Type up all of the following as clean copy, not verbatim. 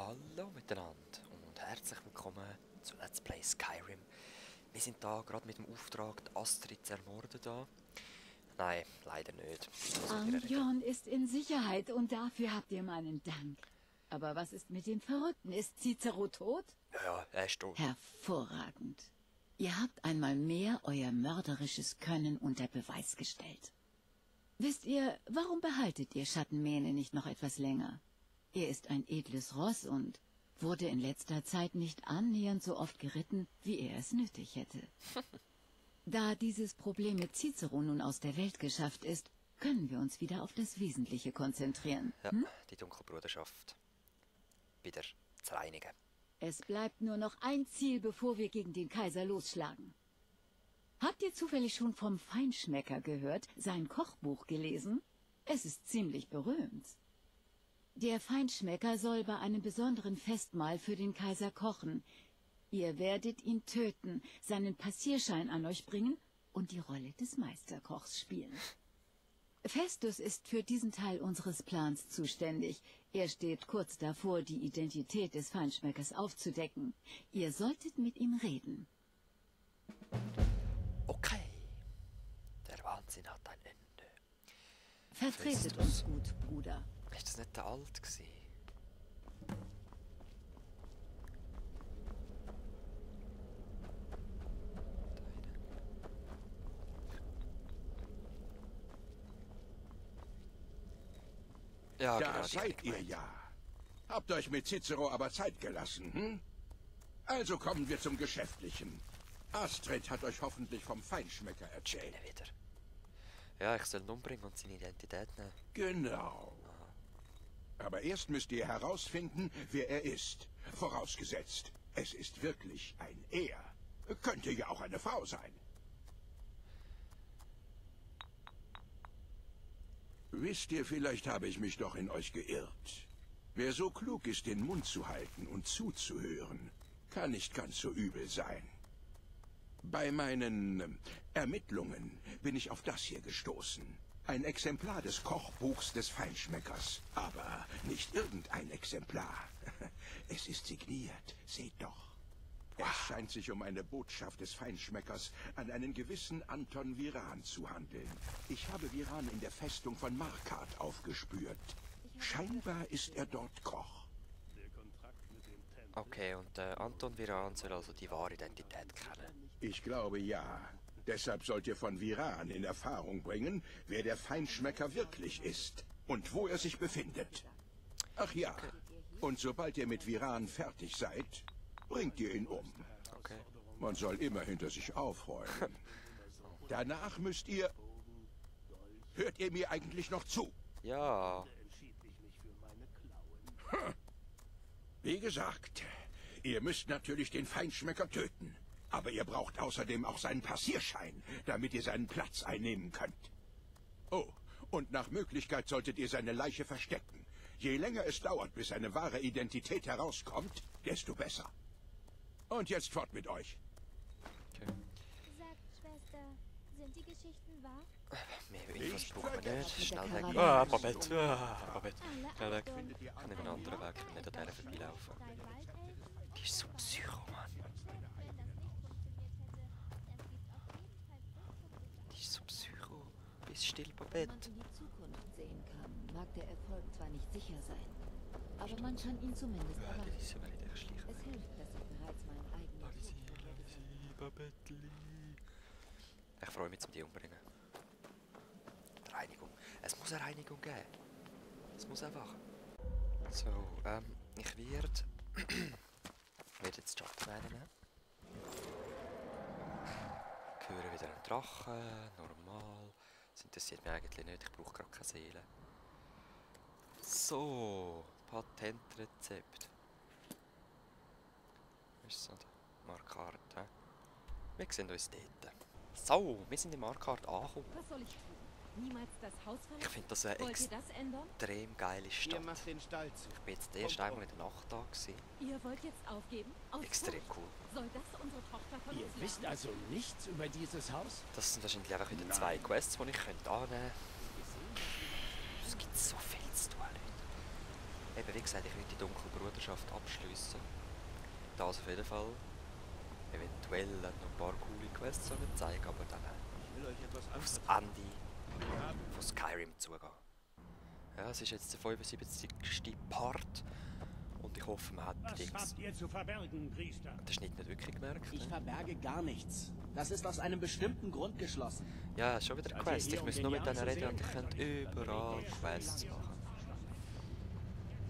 Hallo miteinander und herzlich willkommen zu Let's Play Skyrim. Wir sind da gerade mit dem Auftrag, die Astrid zu ermorden da. Nein, leider nicht. Arnbjorn ist in Sicherheit und dafür habt ihr meinen Dank. Aber was ist mit dem Verrückten? Ist Cicero tot? Ja, er ist tot. Hervorragend. Ihr habt einmal mehr euer mörderisches Können unter Beweis gestellt. Wisst ihr, warum behaltet ihr Schattenmähne nicht noch etwas länger? Er ist ein edles Ross und wurde in letzter Zeit nicht annähernd so oft geritten, wie er es nötig hätte. Da dieses Problem mit Cicero nun aus der Welt geschafft ist, können wir uns wieder auf das Wesentliche konzentrieren. Ja, die Dunkelbruderschaft wieder zu reinigen. Es bleibt nur noch ein Ziel, bevor wir gegen den Kaiser losschlagen. Habt ihr zufällig schon vom Feinschmecker gehört, sein Kochbuch gelesen? Es ist ziemlich berühmt. Der Feinschmecker soll bei einem besonderen Festmahl für den Kaiser kochen. Ihr werdet ihn töten, seinen Passierschein an euch bringen und die Rolle des Meisterkochs spielen. Festus ist für diesen Teil unseres Plans zuständig. Er steht kurz davor, die Identität des Feinschmeckers aufzudecken. Ihr solltet mit ihm reden. Okay. Der Wahnsinn hat ein Ende. Vertretet Festus. uns gut, Bruder. Ist das nicht der Alt gewesen? Ja, Da genau, die seid ihr ja. Habt euch mit Cicero aber Zeit gelassen, hm? Also kommen wir zum Geschäftlichen. Astrid hat euch hoffentlich vom Feinschmecker erzählt. Keine wieder. Ja, ich soll ihn umbringen und seine Identität nehmen. Genau. Aber erst müsst ihr herausfinden, wer er ist. Vorausgesetzt, es ist wirklich ein Er. Könnte ja auch eine Frau sein. Wisst ihr, vielleicht habe ich mich doch in euch geirrt. Wer so klug ist, den Mund zu halten und zuzuhören, kann nicht ganz so übel sein. Bei meinen Ermittlungen bin ich auf das hier gestoßen. Ein Exemplar des Kochbuchs des Feinschmeckers. Aber nicht irgendein Exemplar. Es ist signiert, seht doch. Es scheint sich um eine Botschaft des Feinschmeckers an einen gewissen Anton Viran zu handeln. Ich habe Viran in der Festung von Markart aufgespürt. Scheinbar ist er dort Koch. Okay, und Anton Viran soll also die wahre Identität kennen. Ich glaube ja. Deshalb sollt ihr von Viran in Erfahrung bringen, wer der Feinschmecker wirklich ist und wo er sich befindet. Ach ja, und sobald ihr mit Viran fertig seid, bringt ihr ihn um. Okay. Man soll immer hinter sich aufräumen. Danach müsst ihr... Hört ihr mir eigentlich noch zu? Ja. Wie gesagt, ihr müsst natürlich den Feinschmecker töten. Aber ihr braucht außerdem auch seinen Passierschein, damit ihr seinen Platz einnehmen könnt. Oh, und nach Möglichkeit solltet ihr seine Leiche verstecken. Je länger es dauert, bis seine wahre Identität herauskommt, desto besser. Und jetzt fort mit euch. Okay. Sagt, Schwester, sind die Geschichten wahr? Mehr Infos brauchen wir nicht. Schnell weg. Karawane. Ah, Babette. Ah, Babette. Alle Schnell weg. Achtung. Ich kann nicht einen anderen Weg, ich kann nicht an der vorbeilaufen. Drei Waldelfen. Die ist so psycho, Mann. Wenn das nicht funktioniert hätte, es gibt auf jeden Fall Die ist so psycho. Bist still, Wenn man Babette. in die Zukunft sehen kann, mag der Erfolg zwar nicht sicher sein, aber man kann ihn zumindest Ja, die erwarten. ist aber nicht schlecht. Es hilft, dass ich bereits meinen eigenen Tod begehrt habe. Babettli. Ich freue mich, um die umbringen. Die Reinigung. Es muss eine Reinigung geben. Es muss einfach. So, ich werde jetzt Schattenmähne nehmen. Ich höre wieder einen Drachen, normal. Das interessiert mich eigentlich nicht, ich brauche gerade keine Seele. So, Patentrezept. Ist so die Markarte. Wir sehen uns dort. So, wir sind in Markart angekommen. Was soll ich tun? Niemals das Haus Ich verlassen? finde das eine Wollt ihr das ändern? extrem geile Ihr Stadt. macht den Stall zu. Ich bin jetzt das erste Einmal in der Nacht da gewesen. Ihr wollt jetzt aufgeben? Aus Extrem Furcht? cool. Soll das unsere Tochter von Ihr uns wisst lernen? also nichts über dieses Haus? Das sind wahrscheinlich einfach wieder zwei Quests, die ich annehmen könnte. Es gibt so viel zu tun, Leute. Eben, wie gesagt, ich will die dunkle Bruderschaft abschliessen. Das auf jeden Fall. Eventuell noch ein paar coole Quests zeigen, aber dann Ich will euch etwas aufs anvertrauen. Ende Wir haben von Skyrim zugehen. Ja, es ist jetzt der 75. Part und ich hoffe, man hat Was Dings, habt ihr zu verbergen, Priester? den Schnitt nicht wirklich gemerkt. Ich Ne? verberge gar nichts. Das ist aus einem bestimmten Grund geschlossen. Ja, schon wieder eine Seid ihr Quest. hier, Ich um muss den nur mit Jan denen zu reden und ich sehen? könnte überall Quests machen.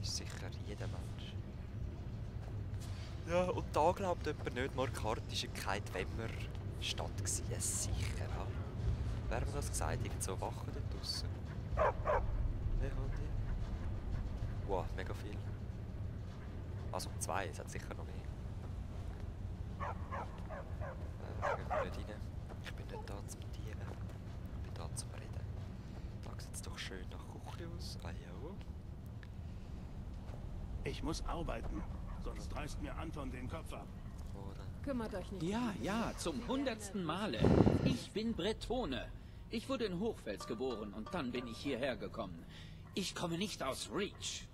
Ist sicher jeder Mensch. Ja, und da glaubt jemand nicht, Markartische kein Wemmer Stadt gewesen. Ja, sicher, ja. Wer hat mir das gesagt? Irgend so Wachen dort draussen. Ja, Handy. Wow, mega viel. Also 2, es hat sicher noch mehr. Gehen wir nicht rein. Ich bin nicht da zum Dienen. Ich bin da zum Reden. Da sieht es doch schön nach Küche aus. Ah ja. Ich muss arbeiten, sonst reißt mir Anton den Kopf ab. Oder? Kümmert euch nicht. Ja, ja, zum 100. Male. Ich bin Bretone. Ich wurde in Hochfels geboren und dann bin ich hierher gekommen. Ich komme nicht aus Reach.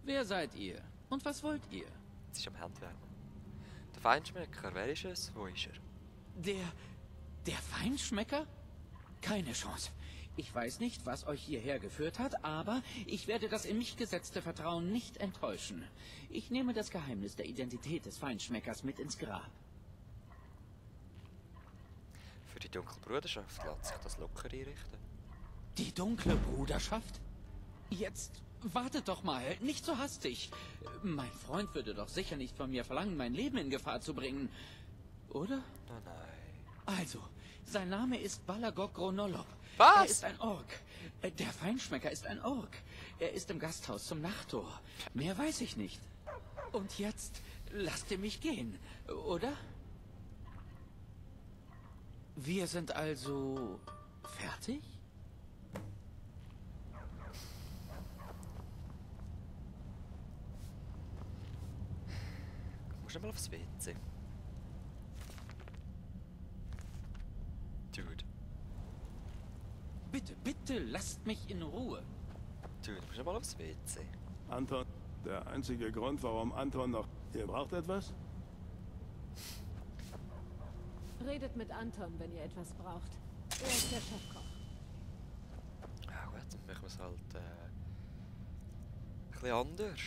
Wer seid ihr? Und was wollt ihr? Es ist am Handwerken. Der Feinschmecker, wer ist es? Wo ist er? Der Feinschmecker? Keine Chance. Ich weiß nicht, was euch hierher geführt hat, aber ich werde das in mich gesetzte Vertrauen nicht enttäuschen. Ich nehme das Geheimnis der Identität des Feinschmeckers mit ins Grab. Für die dunkle Bruderschaft lässt sich das locker einrichten. Die dunkle Bruderschaft? Jetzt wartet doch mal, nicht so hastig. Mein Freund würde doch sicher nicht von mir verlangen, mein Leben in Gefahr zu bringen. Oder? Nein, nein. Also, sein Name ist Balagog Gronolop. Was? Er ist ein Ork. Der Feinschmecker ist ein Ork. Er ist im Gasthaus zum Nachttor. Mehr weiß ich nicht. Und jetzt lasst ihr mich gehen, oder? Wir sind also fertig? Musst du mal aufs WC? Dude. Bitte, bitte lasst mich in Ruhe. Dude, musst du mal aufs WC? Anton, der einzige Grund, warum Anton noch... Ihr braucht etwas? Redet mit Anton, wenn ihr etwas braucht. Er ist der Chefkoch. Ja gut, dann machen wir es halt ein bisschen anders.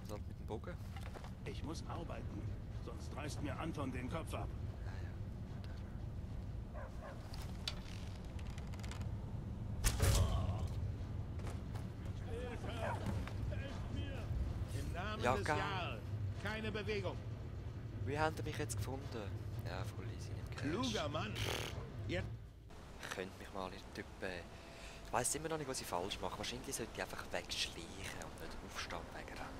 Also halt mit dem Bogen. Ich muss arbeiten, sonst reißt mir Anton den Kopf ab. Ja, ja. Im Namen Ja, des geil. Jarl. Keine Bewegung. Wie habt ihr mich jetzt gefunden? Ja, voll easy, nicht Cash. Kluger Mann. Jetzt Ich könnte mich mal in den Typ... Ich weiss immer noch nicht, was ich falsch mache. Wahrscheinlich sollte ich einfach wegschleichen und nicht aufstehen und wegrennen.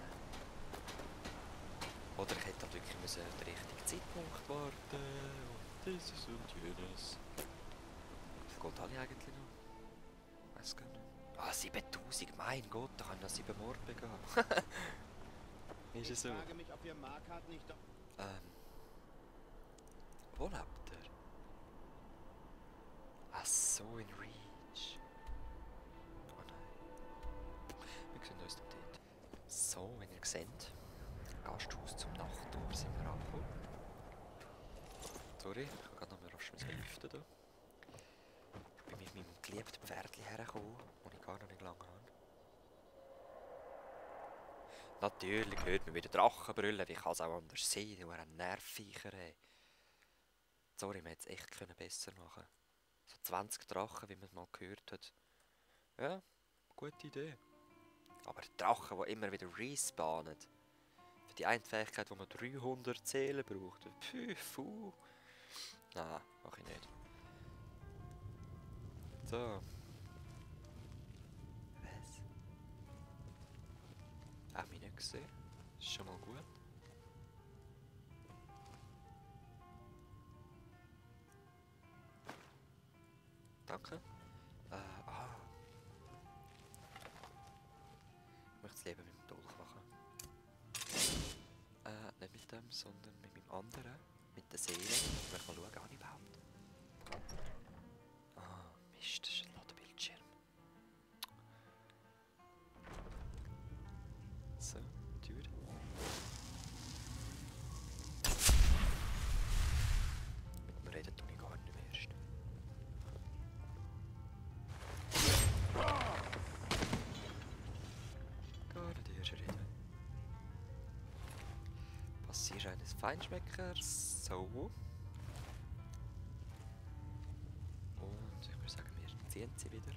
Oder ich hätte halt wirklich müssen den richtigen Zeitpunkt warten und dieses und jenes. Wie viel geht alle eigentlich noch? Weiss gar nicht. Ah, 7000, mein Gott, da kann ich noch 7 Morde begehen. Ist es so? Ich frage mich, ob wir Markart nicht... Wo lebt er? Ach so, in Reach. Oh nein. Wir sehen uns dort. So, wenn ihr seht, Gasthaus zum Nachttor sind wir angekommen. Sorry, ich kann gerade noch mal rasch lüften hier. Ich bin mit meinem geliebten Pferdchen hergekommen, das ich gar noch nicht lange habe. Natürlich hört man wieder Drachen brüllen, wie kann es auch anders sein, die waren Nervviecher. Sorry, man hätte es echt besser machen können. So 20 Drachen, wie man es mal gehört hat. Ja, gute Idee. Aber Drachen, die immer wieder respawnen. Für die eine Fähigkeit, wo man 300 Seelen braucht. Puh. Nein, mach ich nicht. So. Was? Auch mich nicht gesehen. Ist schon mal gut. Danke. Ich möchte es lieber mit dem Dolch machen. Nicht mit dem, sondern mit meinem anderen. Mit der Seele. Ich möchte mal schauen, habe ich überhaupt. Ah, Mist, das ist ein Ladebildschirm. Passierschein des Feinschmeckers. So. Und ich würde sagen, wir ziehen sie wieder.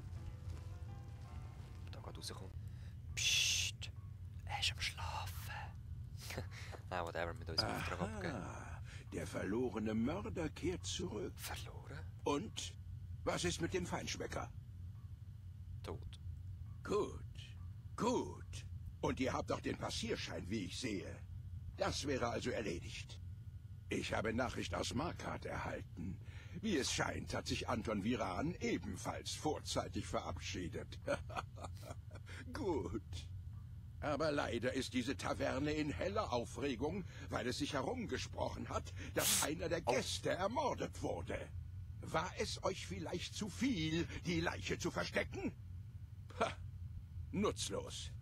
Da geht rauskommen. Psst! Er ist am Schlafen. Nein, whatever, mit uns Auftrag abgeben. Der verlorene Mörder kehrt zurück. Verloren? Und? Was ist mit dem Feinschmecker? Tot. Gut, gut. Und ihr habt auch den Passierschein, wie ich sehe. Das wäre also erledigt. Ich habe Nachricht aus Markart erhalten. Wie es scheint, hat sich Anton Viran ebenfalls vorzeitig verabschiedet. Gut. Aber leider ist diese Taverne in heller Aufregung, weil es sich herumgesprochen hat, dass einer der Gäste ermordet wurde. War es euch vielleicht zu viel, die Leiche zu verstecken? Ha, nutzlos.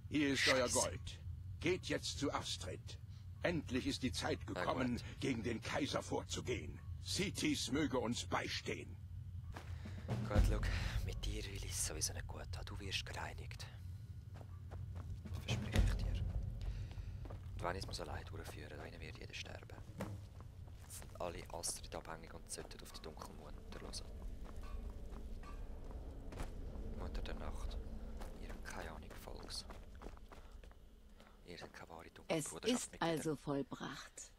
Hier ist euer Gold. Geht jetzt zu Astrid. Endlich ist die Zeit gekommen, gegen den Kaiser vorzugehen. Citis möge uns beistehen. Gut, schau, mit dir will ich es sowieso nicht gut haben. Du wirst gereinigt. Das verspreche ich dir. Und wenn ich es muss allein durchführen, dann wird jeder sterben. Jetzt sind alle Astrid abhängig und sollten auf die Dunkelmutter hören. Mutter der Nacht. Ihr habt keine Ahnung, Volks. Ihr seid keine wahre Es Dunkelbruderschaft ist also vollbracht.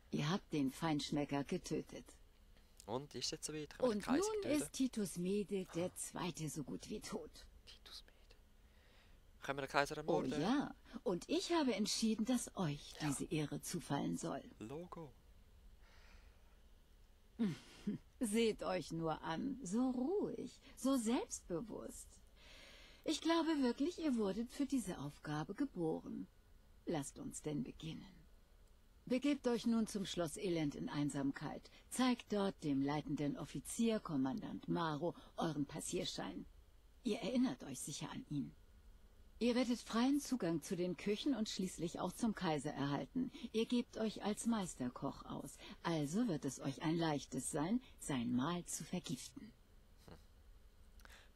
Ihr habt den Feinschmecker getötet. Und ist es jetzt soweit? Können wir den Und Kaiser nun töten? ist Titus Mede der Zweite so gut wie tot. Titus Mede. Können wir den Kaiser Oh ermorden? ja, und ich habe entschieden, dass euch diese Ehre zufallen soll. Logo. Seht euch nur an, so ruhig, so selbstbewusst. Ich glaube wirklich, ihr wurdet für diese Aufgabe geboren. Lasst uns denn beginnen. Begebt euch nun zum Schloss Elend in Einsamkeit. Zeigt dort dem leitenden Offizier, Kommandant Maro, euren Passierschein. Ihr erinnert euch sicher an ihn. Ihr werdet freien Zugang zu den Küchen und schließlich auch zum Kaiser erhalten. Ihr gebt euch als Meisterkoch aus, also wird es euch ein leichtes sein, sein Mahl zu vergiften.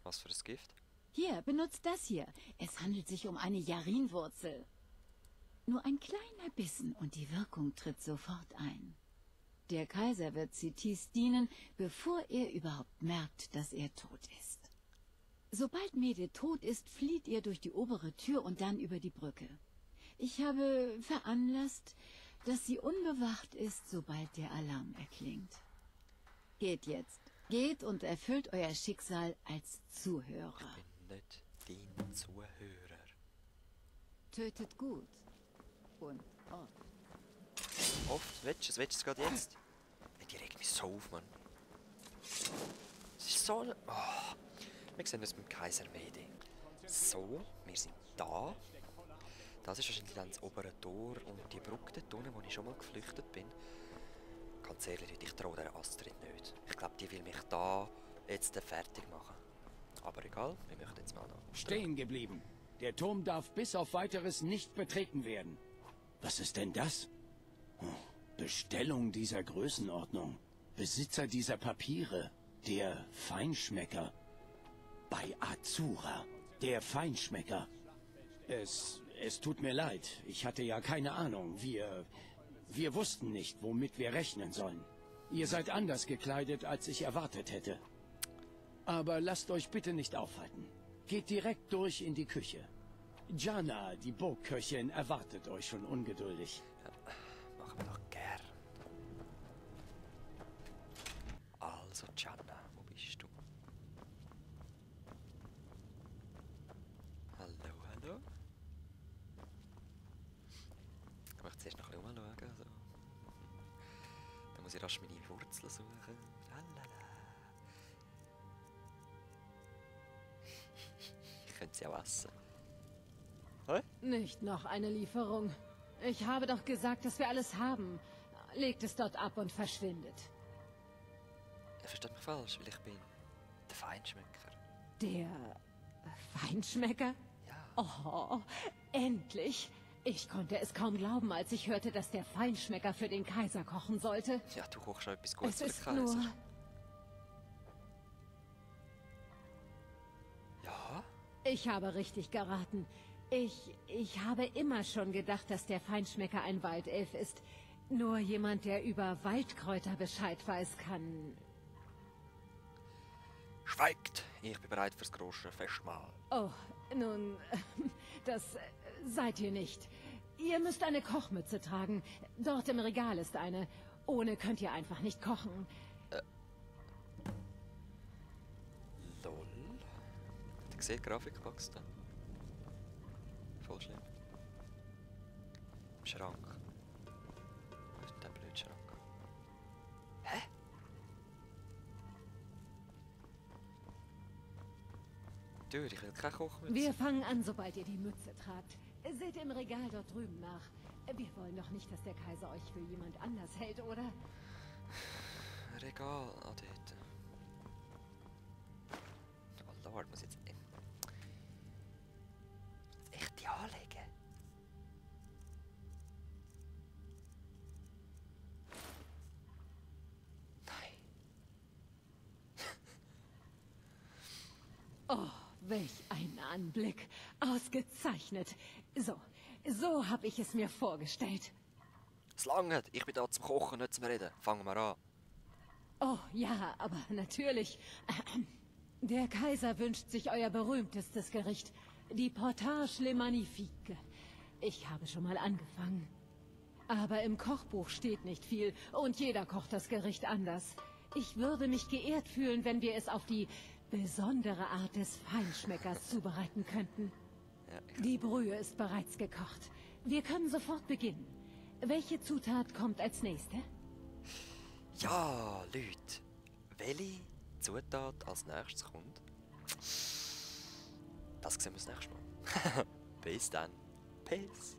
Was für ein Gift? Hier, benutzt das hier. Es handelt sich um eine Jarinwurzel. Nur ein kleiner Bissen und die Wirkung tritt sofort ein. Der Kaiser wird Citis dienen, bevor er überhaupt merkt, dass er tot ist. Sobald Mede tot ist, flieht ihr durch die obere Tür und dann über die Brücke. Ich habe veranlasst, dass sie unbewacht ist, sobald der Alarm erklingt. Geht jetzt. Geht und erfüllt euer Schicksal als Zuhörer. Ich bin nicht dein Zuhörer. Tötet gut. Und oft. Oft? Willst du es gerade jetzt? Die regt mich so auf, Mann. Es ist so... Oh. Wir sehen uns mit dem Kaiser Mede. So, wir sind da. Das ist wahrscheinlich dann das obere Tor und die Brücke dort unten, wo ich schon mal geflüchtet bin. Ganz ehrlich, ich traue der Astrid nicht. Ich glaube, die will mich da jetzt fertig machen. Aber egal, wir möchten jetzt mal noch... Stehen geblieben. Der Turm darf bis auf Weiteres nicht betreten werden. Was ist denn das? Bestellung dieser Größenordnung. Besitzer dieser Papiere. Der Feinschmecker. Bei Azura. Der Feinschmecker. Es tut mir leid. Ich hatte ja keine Ahnung. Wir wussten nicht, womit wir rechnen sollen. Ihr seid anders gekleidet, als ich erwartet hätte. Aber lasst euch bitte nicht aufhalten. Geht direkt durch in die Küche. Jana, die Burgköchin, erwartet euch schon ungeduldig. Machen wir doch gern. Also, Jana, wo bist du? Hallo, hallo? Ich möchte zuerst noch ein bisschen umschauen. So. Dann muss ich rasch meine Wurzeln suchen. Lalala. Ich könnte sie auch essen. Hä? Nicht noch eine Lieferung. Ich habe doch gesagt, dass wir alles haben. Legt es dort ab und verschwindet. Ihr versteht mich falsch, weil ich bin der Feinschmecker. Der Feinschmecker? Ja. Oh, endlich! Ich konnte es kaum glauben, als ich hörte, dass der Feinschmecker für den Kaiser kochen sollte. Ja, du kochst schon etwas Gutes Es für den ist Kaiser. nur... Ja? Ich habe richtig geraten. Ich habe immer schon gedacht, dass der Feinschmecker ein Waldelf ist. Nur jemand, der über Waldkräuter Bescheid weiß, kann... Schweigt! Ich bin bereit fürs große Festmahl. Oh, nun, das seid ihr nicht. Ihr müsst eine Kochmütze tragen. Dort im Regal ist eine. Ohne könnt ihr einfach nicht kochen. Lol. Habt ihr gesehen, die Grafikbox da? Voll schlimm. Im Schrank. Wo ist denn der blöde Schrank? Hä? Dude, ich will keine Kochmütze. Wir fangen an, sobald ihr die Mütze tragt. Seht im Regal dort drüben nach. Wir wollen doch nicht, dass der Kaiser euch für jemand anders hält, oder? Regal, dort. Oh Lord, muss ich jetzt echt die anlegen? Nein. Oh, welch ein Anblick. Ausgezeichnet. So habe ich es mir vorgestellt. Es langt. Ich bin da zum Kochen, nicht zum Reden. Fangen wir an. Oh, ja, aber natürlich. Der Kaiser wünscht sich euer berühmtestes Gericht. Die Portage Le Magnifique. Ich habe schon mal angefangen. Aber im Kochbuch steht nicht viel und jeder kocht das Gericht anders. Ich würde mich geehrt fühlen, wenn wir es auf die besondere Art des Feinschmeckers zubereiten könnten. Ja, Die Brühe ist bereits gekocht. Wir können sofort beginnen. Welche Zutat kommt als nächste? ja, Leute. Welche Zutat als nächstes kommt? Das sehen wir das nächste Mal. Bis dann. Peace.